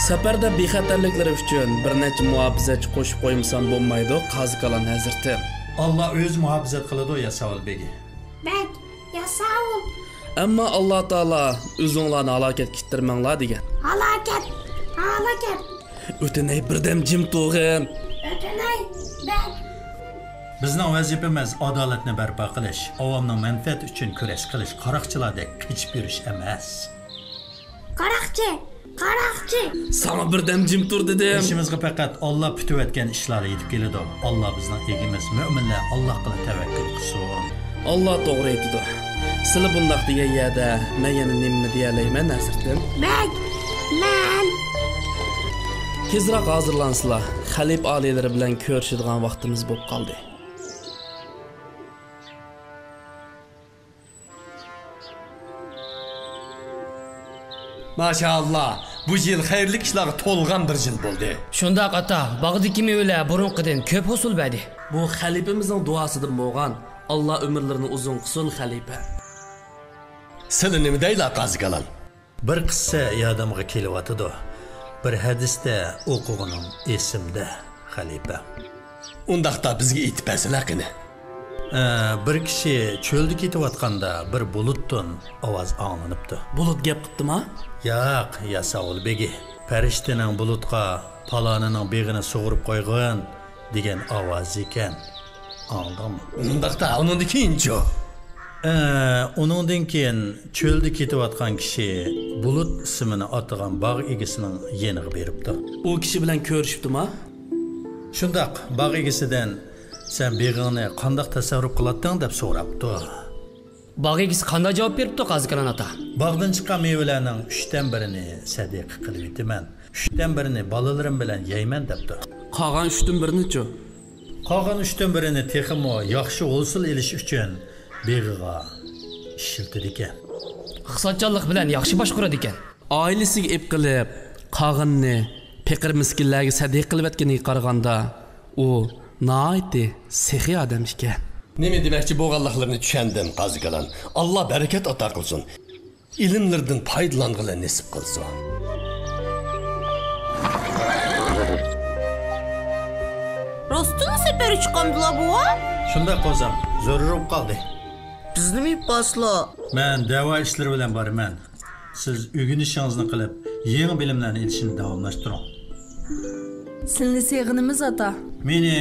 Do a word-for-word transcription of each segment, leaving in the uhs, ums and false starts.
سەپەردە بىخەتەرلىكلىرى ئۈچۈن بىر نەچچە مۇھاپىزەتچى قوشۇپ قويمىسام بولمايدۇ، قازىكالان ھەزرىتىم. ئاللا ئۆزى مۇھاپىزەت قىلىدۇ، ياساۋۇل بېگى. بەگ، ياساۋۇل. ئەمما ئاللا تائالا ئۆزۈڭلارنى ھالاكەتكە ئىتتەرمەڭلار دېگەن. ھالاكەت، ھالاكەت. ئۆتۈنەي، بىردەم جىم تۇرغىن. ئۆتۈنەي، بەگ. بىزنىڭ ۋەزىپىمىز ئادالەتنى بەرپا قىلىش، ئاۋامنىڭ مەنپەئەتى ئۈچۈن كۈرەش قىلىش، قاراقچىلاردەك قېچىپ يۈرۈش ئەمەس. قاراقچى! قاراقچى! ساڭا بىردەم جىم تۇر دېدىم. بېشىمىزغا پەقەت ئاللا پۈتۈۋەتكەن ئىشلار يېتىپ كېلىدۇ. ئاللا بىزنىڭ ئىگىمىز، مۆمىنلەر ئاللاغا تەۋەككۈل قىلسۇن. ئاللا توغرا ئېيتىدۇ. سىلى بۇنداق دېگەن يەردە مەن يەنە نېمىنى دېيەلەيمەن، ھەزرىتىم؟ بەگ، مەن. تېزراق ھازىرلانسىلا، خەلىپە ئالىيلىرى بىلەن كۆرۈشىدىغان ۋاقتىمىز بولۇپ قالدى. ماشائاللا، بۇ يىل خەيرلىك ئىشلارغا تولغان بىر يىل بولدى. شۇنداق ئاتا، باغدىكى مېۋىلەر بۇرۇنقىدىن كۆپ ھوسۇل بەردى. بۇ خەلىپىمىزنىڭ دۇئاسىدىن بولغان. ئاللا ئۆمۈرلىرىنى ئۇزۇن قىلسۇن، خەلىپە. سىلى نېمە دەيلا، قازىكالان؟ بىر قىسسە يادىمغا كېلىۋاتىدۇ. بىر ھەدىستە ئوقۇغىنىڭ ئېسىمدە، خەلىپە. ئۇنداقتا بىزگە ئېيتىپ بەرسىلە قېنى. ئە، بىر كىشى چۆلدە كېتىۋاتقاندا بىر بۇلۇتتىن ئاۋاز ئاڭلىنىپتۇ. بۇلۇت گەپ قىپتىما؟ ياق، ياساۋۇل بېگى. پەرىشتىنىڭ بۇلۇتقا «پالانىنىڭ بېغىنى سۇغۇرۇپ قويغىن» دېگەن ئاۋازى ئىكەن. ئاڭلىدىڭمۇ؟ ئۇنداقتا ئۇنىڭدىن كېيىنچۇ؟ ئە، ئۇنىڭدىن كېيىن چۆلدە كېتىۋاتقان كىشى بۇلۇت ئىسمىنى ئاتىغان باغ ئىگىسىنىڭ يېنىغا بېرىپتۇ. ئۇ كىشى بىلەن كۆرۈشۈپتۇما؟ شۇنداق، باغ ئىگىسىدىن، «سەن بېغىڭنى قانداق تەسەررۇپ قىلاتتىڭ؟» دەپ سوراپتۇ. باغ ئىگىسى قانداق جاۋاب بېرىپتۇ، قازىكالان ئاتا؟ «باغدىن چىققان مېۋىلەرنىڭ ئۈچتىن بىرىنى سەدىقە قىلىۋېتىمەن، ئۈچتىن بىرىنى بالىلىرىم بىلەن يەيمەن» دەپتۇ. قالغان ئۈچتىن بىرىنىچۇ؟ قالغان ئۈچتىن بىرىنى تېخىمۇ ياخشى ھوسۇل ئېلىش ئۈچۈن بېغىغا ئىشلىتىدىكەن. ئىقتىسادچانلىق بىلەن ياخشى باشقۇرىدىكەن. ئائىلىسىگە ئېپ قىلىپ، قالغىنىنى پېقىر-مىسكىنلەرگە سەدىقە قىلىۋەتكىنىگە قارىغاندا، ئۇ ناھايىتى سېخىي ئادەم ئىكەن. نېمە دېمەكچى بولغانلىقلىرىنى چۈشەندىم، قازىكالان. ئاللا بەرىكەت ئاتا قىلسۇن. ئىلىملىرىدىن پايدىلانغىلى نېسىپ قىلسۇن. راستتىنلا سەپەرگە چىقامدىلا، بوۋا؟ شۇنداق، قوزام، زۆرۈر بولۇپ قالدى. بىزنىمۇ ئېلىپ بارسىلا. مەن دەۋا ئىشلىرى بىلەن بارىمەن. سىز ئۆگىنىشىڭىزنى قىلىپ، يېڭى بىلىملەرنى ئېلىشنى داۋاملاشتۇرۇڭ. سىلنى سېغىنىمىز، ئاتا. مېنى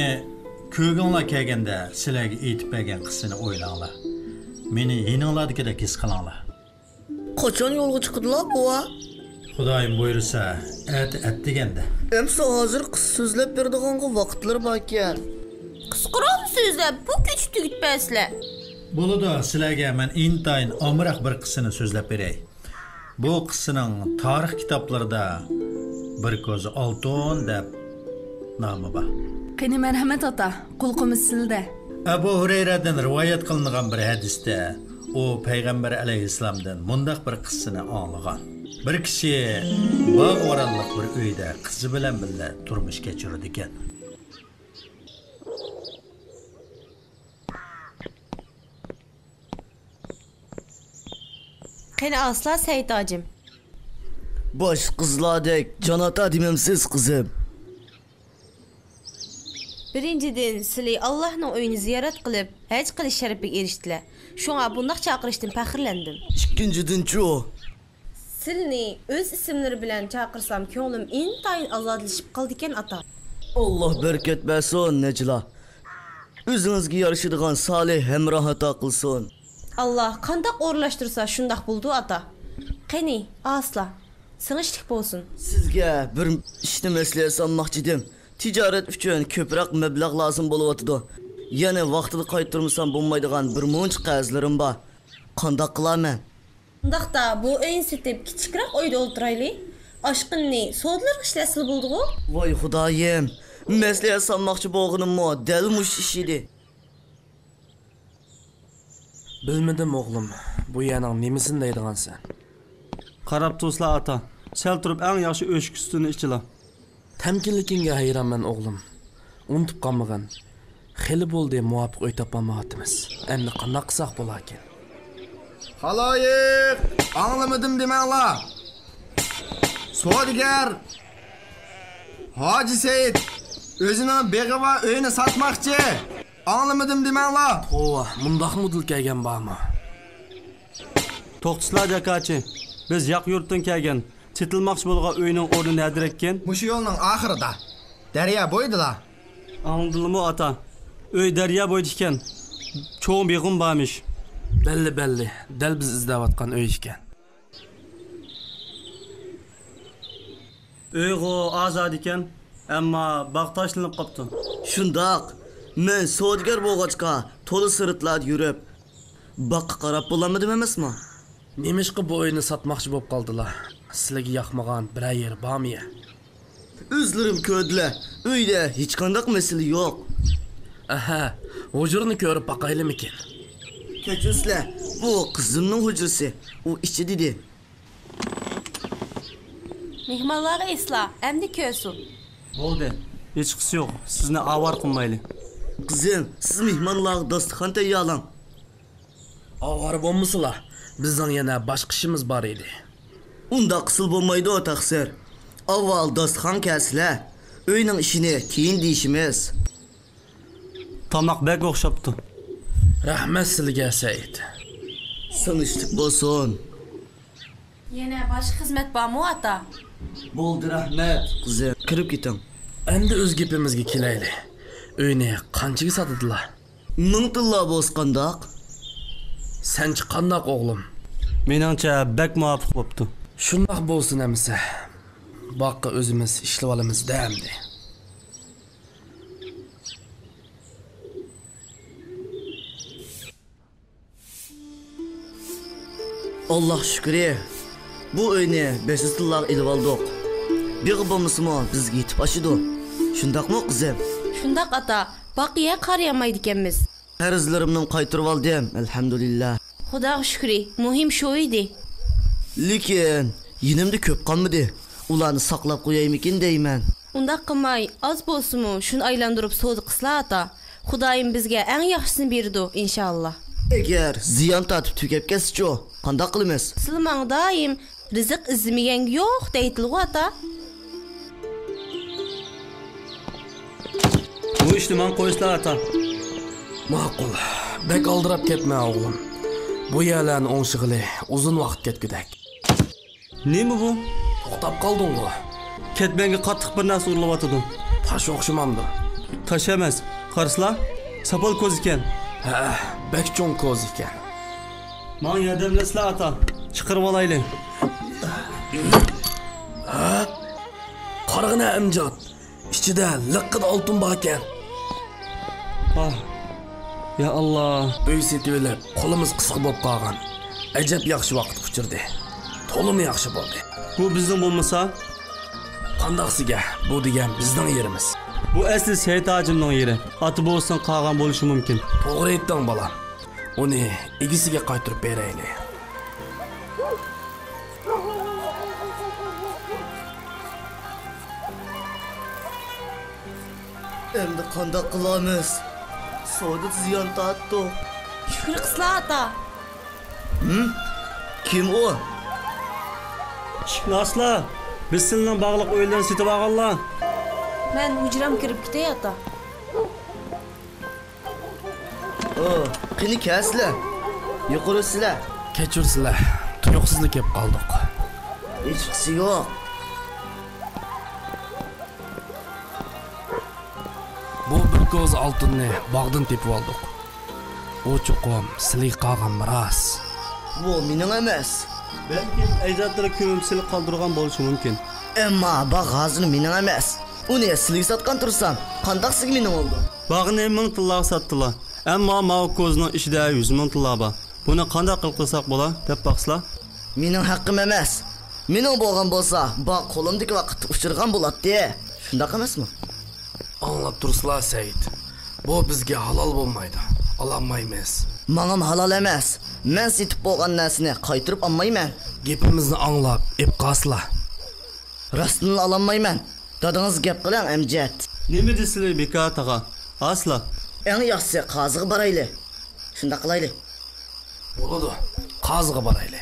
كۆرگۈڭلار كەلگەندە، سىلەرگە ئېيتىپ بەرگەن قىسسىنى ئويلاڭلار. مېنى يېنىڭلاردىكىدەك ھېس قىلىڭلار. قاچان يولغا چىقىدىلا، بوۋا؟ خۇدايىم بۇيرۇسا، ئەتە ئەتىگەندە. ئەمسە ھازىر قىسسا سۆزلەپ بېرىدىغانغا ۋاقىتلىرى باركەن. قىسقىراقلا سۆزلەپ، بۇ كېچە تۈگىتىپ بەرسىلە. بولىدۇ، سىلەرگە مەن ئىنتايىن ئامراق بىر قىسسىنى سۆزلەپ بېرەي. بۇ قىسسىنىڭ تارىخ كىتابلىرىدا «بىر كوزا ئالتۇن» دەپ نامى بار. قېنى، مەرھەمەت، ئاتا، قۇلىقىمىز سىلدە. ئەبۇ ھۇرەيرەدىن رىۋايەت قىلىنغان بىر ھەدىستە، ئۇ پەيغەمبەر ئەلەيھىسسالامدىن مۇنداق بىر قىسسىنى ئاڭلىغان. بىر كىشى باغ-بارانلىق بىر ئۆيدە قىزى بىلەن بىللە تۇرمۇش كەچۈرىدىكەن. قېنى ئاسلا، سەئىد ھاجىم. باشقا قىزلاردەك جان ئاتا دېمەمسىز، قىزىم؟ بىرىنچىدىن، سىلى ئاللاھنىڭ ئۆيىنى زىيارەت قىلىپ، ھەج قىلىش شەرىپىگە ئېرىشتىلە. شۇڭا بۇنداق چاقىرىشتىن پەخىرلەندىم. ئىككىنچىدىنچۇ؟ سىلىنى ئۆز ئىسىملىرى بىلەن چاقىرسام، كۆڭلۈم ئىنتايىن ئازادىلىشىپ قالىدىكەن، ئاتا. ئاللا بەرىكەت بەرسۇن، نەجلا. ئۆزىڭىزگە يارىشىدىغان سالىھ ھەمراھ ئاتا قىلسۇن. ئاللا قانداق ئورۇنلاشتۇرسا، شۇنداق بولىدۇ، ئاتا. قېنى، ئاسلا، سىڭىشلىك بولسۇن. سىزگە بىر ئىشنى مەسلىھەت سالماقچى ئىدىم. تىجارەت ئۈچۈن كۆپرەك مەبلەغ لازىم بولۇۋاتىدۇ. يەنە ۋاقتىدا قايتۇرمىسام بولمايدىغان بىر مۇنچە قەرزلىرىم بار. قانداق قىلارمەن؟ ئۇنداقتا بۇ ئۆينى سېتىپ، كىچىكرەك ئۆيدە ئولتۇرايلى. ئاشقىنىنى سودىلارغا ئىشلەتسىلا بولىدىغۇ؟ ۋاي خۇدايىم، مەسلىھەت سالماقچى بولغىنىممۇ دەل مۇشۇ ئىش ئىدى. بىلمىدىم، ئوغلۇم، بۇ يەرنىڭ نېمىسىنى دەيدىغانسەن؟ قاراپ تۇرسىلا، ئاتا. سەل تۇرۇپ ئەڭ ياخشى ئۆچكە سۈتىنى ئىچىلا. تەمكىنلىكىڭگە ھەيرانمەن، ئوغلۇم. ئۇنتۇپ قالمىغىن. خېلى بولدى مۇۋاپىق ئۆي تاپالمايۋاتىمىز. ئەمدى قانداق قىلساق بولاركىن؟ خالايىق، ئاڭلىمىدىم دېمەڭلار. سودىگەر، ھاجى سېيىت ئۆزىنىڭ بېغى بار ئۆيىنى ساتماقچى. ئاڭلىمىدىم دېمەڭلار. توۋا، مۇنداق مۇدىل كەلگەن بارمۇ؟ توختىسىلا جاكارچى، بىز ياق يۇرتتىن كەلگەن. سېتىلماقچى بولغان ئۆينىڭ ئورنى نەدىرەككىن؟ مۇشۇ يولنىڭ ئاخىرىدا، دەريا بويىدىلا. ئاڭلىدىلىمۇ ئاتا؟ ئۆي دەريا بويىدا ئىكەن. چوڭ بېغىمۇ بارمىش. بەللى، بەللى، دەل بىز ئىزدەۋاتقان ئۆي ئىكەن. ئۆيغۇ ئازادە ئىكەن، ئەمما باغ تاشلىنىپ قاپتۇ. شۇنداق. مەن سودىگەر بولغاچقا، تولا سىرتلاردا يۈرۈپ، باغقا قاراپ بولالمىدىم ئەمەسمۇ؟ نېمىشقا بۇ ئۆينى ساتماقچى بولۇپ قالدىلا؟ سىلىگە ياقمىغان بىرەر يېرى بارمۇ يا؟ ئۆزلىرىم كۆردىلە، ئۆيدە ھېچقانداق مەسىلە يوق. ئەھە، ھۇجرىنى كۆرۈپ باقايلىمىكىن؟ كەچۈرسىلە، بۇ قىزىمنىڭ ھۇجرىسى، ئۇ ئىچىدىدى. مېھمانلارغا ئېيتسىلا، ئەمدى كۆرسۇن. بولدى، ھېچقىسى يوق، سىزنى ئاۋارە قىلمايلى. قىزىم، سىز مېھمانلارغا داستىخان تەييارلاڭ. ئاۋارە بولمىسىلا، بىزنىڭ يەنە باشقا ئىشىمىز بار ئىدى. ئۇنداق قىلسىلا بولمايدۇ، تەقسىر. ئاۋۋال داستىخان كەلسىلە، ئۆينىڭ ئىشىنى كېيىن دېيىشىمىز. تاماق بەك ئوخشاپتۇ. رەھمەت سىلىگە، سەئىد. سىڭىشلىك بولسۇن. يەنە باشقا خىزمەت بارمۇ، ئاتا؟ بولدى، رەھمەت، قىزىم. كىرىپ كېتىڭ. ئەمدى ئۆز گېپىمىزگە كېلەيلى. ئۆينى قانچىگە ساتىدىلا؟ مىڭ تىللا بولسا قانداق؟ سەنچە قانداق، ئوغلۇم؟ مېنىڭچە بەك مۇۋاپىق بوپتۇ. شۇنداق بولسۇن ئەمىسە. باغقا ئۆزىمىز ئىشلىۋالىمىز-دە ئەمدى. ئاللاھ شۈكرى، بۇ ئۆينى بەشىنچى تىللاغا ئېلىۋالدۇق. بېغى بولمىسىمۇ، بىزگە يېتىپ ئاشىدۇ. شۇنداقمۇ، قىزىم؟ شۇنداق، ئاتا. باغقا يەر قارىيالمايدىكەنمىز. قەرزلىرىمنىمۇ قايتۇرۇۋالدىم، ئەلھەمدۇلىللا. خۇداغا شۈكرى، مۇھىم شۇ ئىدى. لېكىن يېنىمدا كۆپ قالمىدى. ئۇلارنى ساقلاپ قويايمىكىن دەيمەن. ئۇنداق قىلماي، ئاز بولسىمۇ شۇنى ئايلاندۇرۇپ سودا قىلسىلا، ئاتا. خۇدايىم بىزگە ئەڭ ياخشىسىنى بېرىدۇ، ئىنشائاللا. ئەگەر زىيان تارتىپ تۈگەپ كەتسىچۇ، قانداق قىلىمىز؟ سىلە ماڭا دائىم رىزىق ئىزدىمىگەنگە يوق دەيتىلىغۇ، ئاتا. بۇ ئىشنى ماڭا قويسىلا، ئاتا. ماقۇل. بەك ئالدىراپ كەتمە، ئوغلۇم. بۇ يەرلەرنى ئوڭشىغىلى ئۇزۇن ۋاقىت كەتكۈدەك. نېمە بۇ؟ توختاپ قالدىڭغۇ؟ كەتمەنگە قاتتىق بىر نەرسە ئۇرۇلۇۋاتىدۇ. تاش ئوخشىمامدۇ؟ تاش ئەمەس. قارىسىلا، ساپال كوز ئىكەن. ھە، بەك چوڭ كوز ئىكەن. ماڭا ياردەملەشسىلە، ئاتا. چىقىرىۋالايلى. ھە؟ قارىغىنە، ئەمجان. ئىچىدە لىققىدە ئالتۇن باركەن. ئاھ، يا ئاللا. ئۆي سېتىۋېلىپ، قولىمىز قىسقا بولۇپ قالغان. ئەجەب ياخشى ۋاقىتقا ئۇچرىدى. تولىمۇ ياخشى بولدى. بۇ بىزنىڭ بولمىسا؟ قانداقسىگە؟ بۇ دېگەن بىزنىڭ يېرىمىز. بۇ ئەسلى سەئىد ھاجىمنىڭ يېرى. ئاتا بوۋىسىنىڭ قالغان بولۇشى مۇمكىن. توغرا ئېيتتىڭ، بالام. ئۇنى ئىگىسىگە قايتۇرۇپ بېرەيلى. ئەمدى قانداق قىلارمىز؟ سودىدا زىيان تارتتۇق. شۈكرى قىلسىلا، ئاتا. ھىم؟ كىم ئۇ؟ ئىشىكنى ئاچسىلا، بىز سىلىنىڭ باغلىق ئۆيلىرىنى سېتىۋالغانلار. مەن ھۇجرامغا كىرىپ كېتەي، ئاتا. ئو، قېنى كەلسىلە. يۇقىرى ئۆتسىلە. كەچۈرسىلە، تۇيۇقسىزلا كېلىپ قالدۇق. ھېچقىسى يوق. بۇ بىر كوزا ئالتۇننى باغدىن تېپىۋالدۇق. ئۇ چوقۇم سىلىگە قالغان مىراس. بۇ مېنىڭ ئەمەس. بەلكىم ئەجدادلىرى كۆمۈپ سىلىگە قالدۇرغان بولۇشى مۇمكىن. ئەمما باغ ھازىر مېنىڭ ئەمەس. ئۇنى سىلىگە ساتقان تۇرسام، قانداق سىلىگە مېنىڭ بولىدۇ؟ باغنى مىڭ تىللاغا ساتتىلا. ئەمما ماۋۇ كوزىنىڭ ئىچىدە يۈز مىڭ تىللا بار. بۇنى قانداق قىلساق بولا، دەپ باقسىلا. مېنىڭ ھەققىم ئەمەس. مېنىڭ بولغان بولسا، باغ قولۇمدىكى ۋاقىتتا ئۇچرىغان بولاتتى. شۇنداق ئەمەسمۇ؟ ئاڭلاپ تۇرسىلا، سەئىد. بۇ بىزگە ھالال بولمايدۇ. ئالالمايمىز. ماڭىمۇ ھالال ئەمەس. مەن سېتىپ بولغان نەرسىنى قايتۇرۇپ ئالمايمەن. گېپىمىزنى ئاڭلاپ، ئېپ قالسىلا. راستىنلا ئالالمايمەن. دادىڭىزغا گەپ قىلىڭ، ئەمجەد. نېمە دېسىلى بىكار تاغا؟ ئاسلا. ئەڭ ياخشىسى قازىغا بارايلى. شۇنداق قىلايلى. بولىدۇ. قازىغا بارايلى.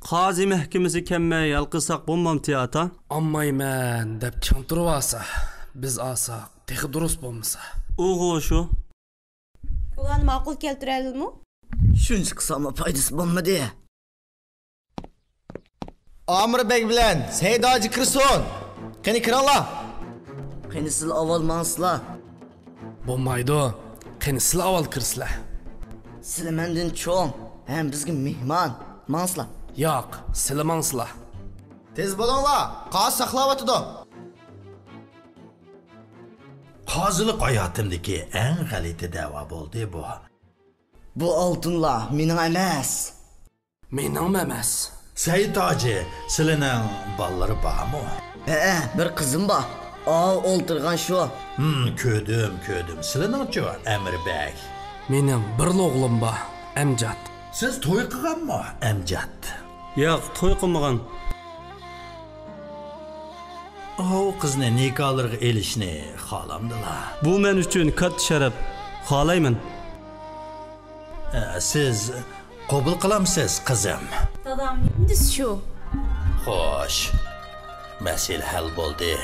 قازى مەھكىمىسى كەلمەي ھەل قىلساق بولمامتى، ئاتا؟ ئالمايمەن دەپ چىڭ تۇرۇۋالسا، بىز ئالساق تېخى دۇرۇس بولمىسا. ئۇغۇ شۇ. ئۇلارنى ماقۇل كەلتۈرەلىمۇ؟ شۇنچە قىلساممۇ پايدىسى بولمىدى. ئامىر بەگ بىلەن سەيىت ھاجى كىرسۇن. قېنى كىرىڭلار. قېنى سىلە ئاۋۋال ماڭسىلا. بولمايدۇ. قېنى سىلە ئاۋۋال كىرسىلە. سىلە مەندىن چوڭ ھەم بىزگە مېھمان. ماڭسىلا. ياق، سىلە ماڭسىلا. تېز بولۇڭلار، قازى ساقلاۋاتىدۇ. قازىلىق ھاياتىمدىكى ئەڭ غەلىتە دەۋا بولدى بۇ. بۇ ئالتۇنلار مېنىڭ ئەمەس. مېنىڭمۇ ئەمەس. سەيىت ھاجى، سىلىنىڭ بالىلىرى بارمۇ؟ ھەئە، بىر قىزىم بار. ئاۋۇ ئولتۇرغان شۇ. ھىم، كۆردۈم، كۆردۈم. سىلىنىڭچۇ، ئەمىر بەگ؟ مېنىڭ بىرلا ئوغلۇم بار، ئەمجاد. سىز توي قىلغانمۇ، ئەمجاد؟ ياق، توي قىلمىغان. ئاۋۇ قىزنى نىكاھلىرىغا ئېلىشنى خالامدىلا؟ بۇ مەن ئۈچۈن كاتتا شەرەپ. خالايمەن. ئە، سىز قوبۇل قىلامسىز، قىزىم؟ دادام، نېمە دېسە شۇ. خوش. مەسىلە ھەل بولدى.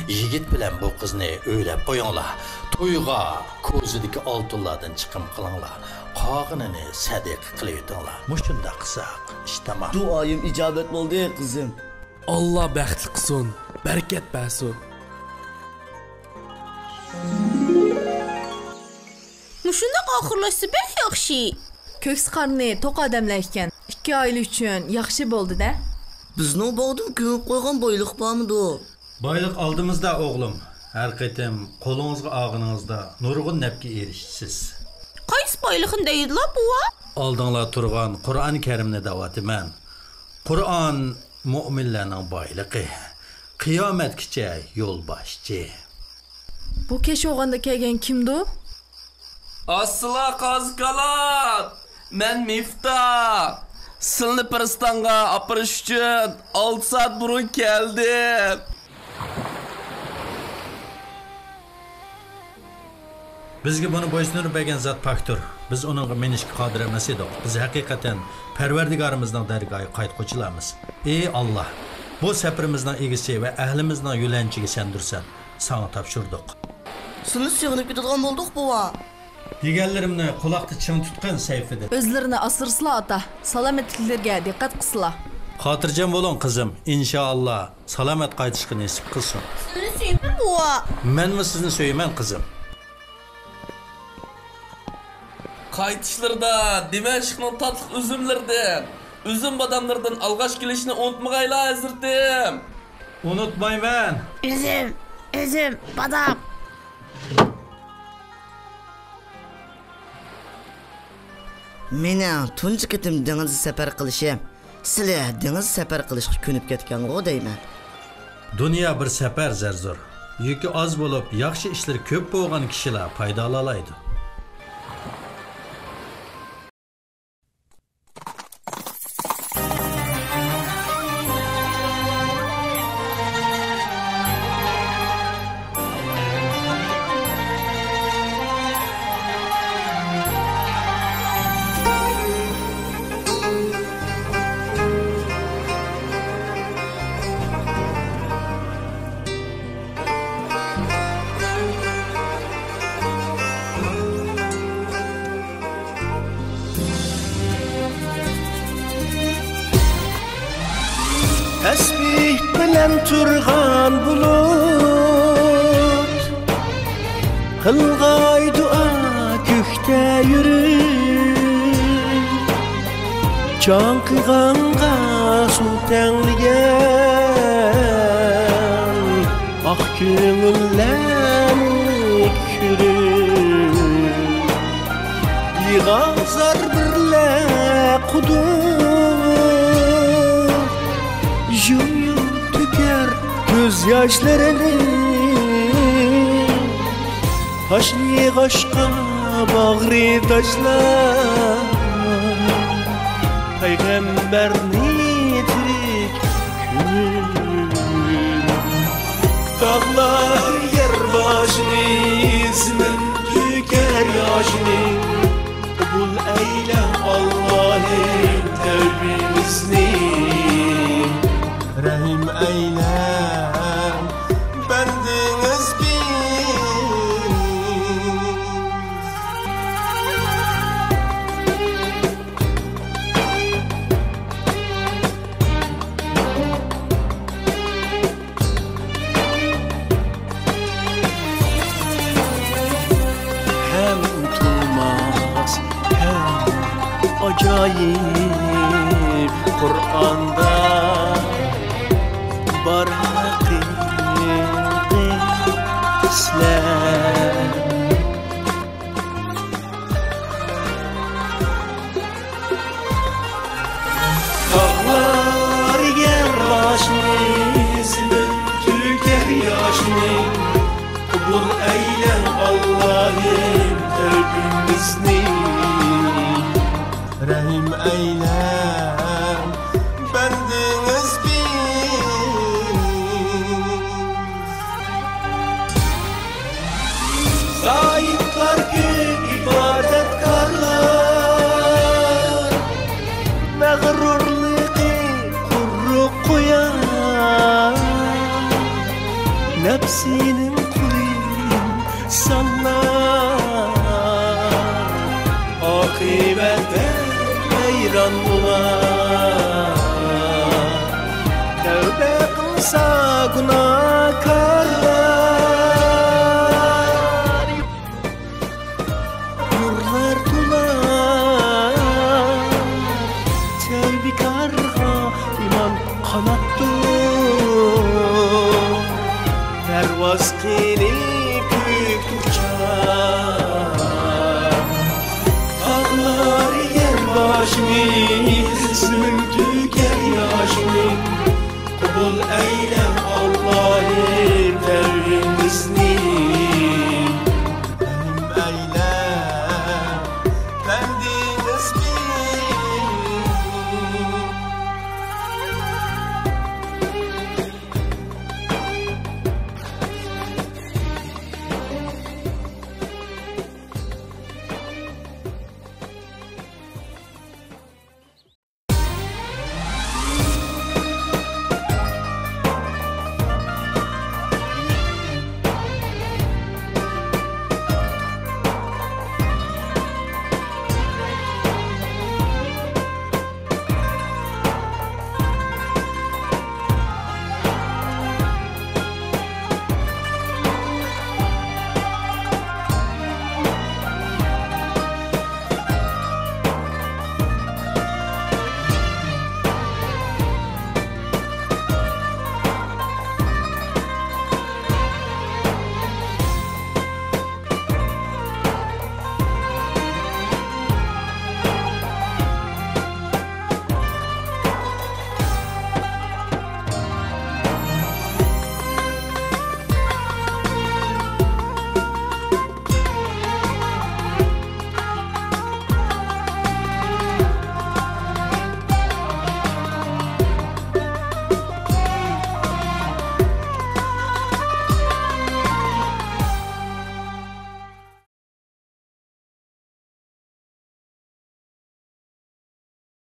يىگىت بىلەن بۇ قىزنى ئۆيلەپ قويۇڭلار. تويغا كوزىدىكى ئالتۇنلاردىن چىقىم قىلىڭلار. قالغىنىنى سەدىقە قىلىۋېتىڭلار. مۇشۇنداق قىلساق ئىش تامام. دۇئايىم ئىجابەت بولدى، قىزىم. ئاللا بەختلىك قىلسۇن، بەرىكەت بەرسۇن. مۇشۇنداق ئاخىرلاشسا بەك ياخشى. كۆكسى قارنى توق ئادەملەر ئىكەن. ئىككى ئائىلە ئۈچۈن ياخشى بولدى-دە. بىزنىڭ باغدىن كۆمۈپ قويغان بايلىق بارمىدۇ؟ بايلىق ئالدىمىزدا، ئوغلۇم. ھەر قېتىم قولىڭىزغا ئالغىنىڭىزدا نۇرغۇن نەپكە ئېرىشىسىز. قايسى بايلىقنى دەيدىلا، بوۋا؟ ئالدىڭلار تۇرغان قۇرئان كەرىمنى دەۋاتىمەن. قۇرئان مۆمىنلەرنىڭ بايلىقى، قىيامەتكىچە يولباشچى. بۇ كەچ ئوغاندا كەلگەن كىمدۇ؟ ئاسسىلا قازى كالات! مەن مىفتاھ! سىلنى پىرىستانغا ئاپىرىش ئۈچۈن ئالتە سائەت بۇرۇن كەلدىم. بىزگە بۇنى بويسۇندۇرۇپ بەرگەن زات پاكتۇر. بىز ئۇنىڭغا مىنىشكە قادىر ئەمەس ئىدۇق. بىز ھەقىقەتەن پەرۋەردىگارىمىزنىڭ دەرگاھىغا قايتقۇچىلارمىز. ئى ئاللا، بۇ سەپىرىمىزنىڭ ئىگىسى ۋە ئەھلىمىزنىڭ يۆلەنچۈكى سەندۇرسەن. ساڭا تاپشۇردۇق. سىلنى سېغىنىپ كېتىدىغان بولدۇق، بوۋا. دېگەنلىرىمنى قۇلاقتا چىڭ تۇتقىن، سەيفىدىن. ئۆزلىرىنى ئاسرىسىلا، ئاتا. سالامەتلىكلىرىگە دىققەت قىلسىلا. خاتىرجەم بولۇڭ، قىزىم. ئىنشائاللا، سالامەت قايتىشقا نېسىپ قىلسۇن. سىلنى سۆيىمەن، بوۋا. مەنمۇ سىزنى سۆيىمەن، قىزىم. قايتىشلىرىدا دىمەشقنىڭ تاتلىق ئۈزۈملىرىدىن، ئۈزۈم باداملىرىدىن ئالغاش كېلىشنى ئۇنتۇمىغايلا، ھەزرىتىم. ئۇنتۇمايمەن. ئۈزۈم، ئۈزۈم، بادام. مېنىڭ تۇنجى قېتىم دېڭىزدا سەپەر قىلىشىم. سىلى دېڭىز سەپەر قىلىشقا كۆنۈپ كەتكەنغۇ دەيمەن. دۇنيا بىر سەپەر، زەرزۇر. يۈكى ئاز بولۇپ، ياخشى ئىشلىرى كۆپ بولغان كىشىلا پايدالالايدۇ. تەسبىھ بىلەن تۇرغان بۇلۇت، قىلغاي دۇئا كۆكتە يۈرۈپ، چاڭقىغانغا سۇ تەڭلىگەن ئاق كۆڭۈللەرنى كۆرۈپ، يىغا زار بىرلە قۇدۇق، يۇيۇپ تۆكەر كۆز ياشلىرىنى. تاشنى ياغاشقا باغرى تاشلاپ، پەيغەمبەرنى تىرىك كۆرۈپ. تاغلار يەر باشىنى، زېمىن تۆكەر ياشىنى. قوبۇل ئەيلە، ئاللاھىم، تەۋبىمىزنى. ئاجايىپ قۇرئاندا بار ھەقىقىي سۆزلەر. تاغلار يەر باشنى، زېمىن تۆكەر ياشنى. قوبۇل ئەيلە، ئاللاھىم، تەۋبىمىزنى. رەھىم ئەيلە، بەندىڭىزگە. زاھىدلار كۆپ، ئىبادەتكارلار، مەغرۇرلۇقى قۇرۇق قويار، نەپسىنىڭ قۇلى ئىنسانلار، ئاقىۋەتتە ھەيران بولار. تەۋبە قىلسا گۇناھكارلار، نۇرلار تولار. تەۋبىكارغا ئىمان قاناتتۇر، پەرۋاز قىلىپ كۆكتە ئۇچار. تاغلار يەر باشنى، زېمىن تۆكەر ياشنى. قوبۇل ئەيلە، ئاللاھىم،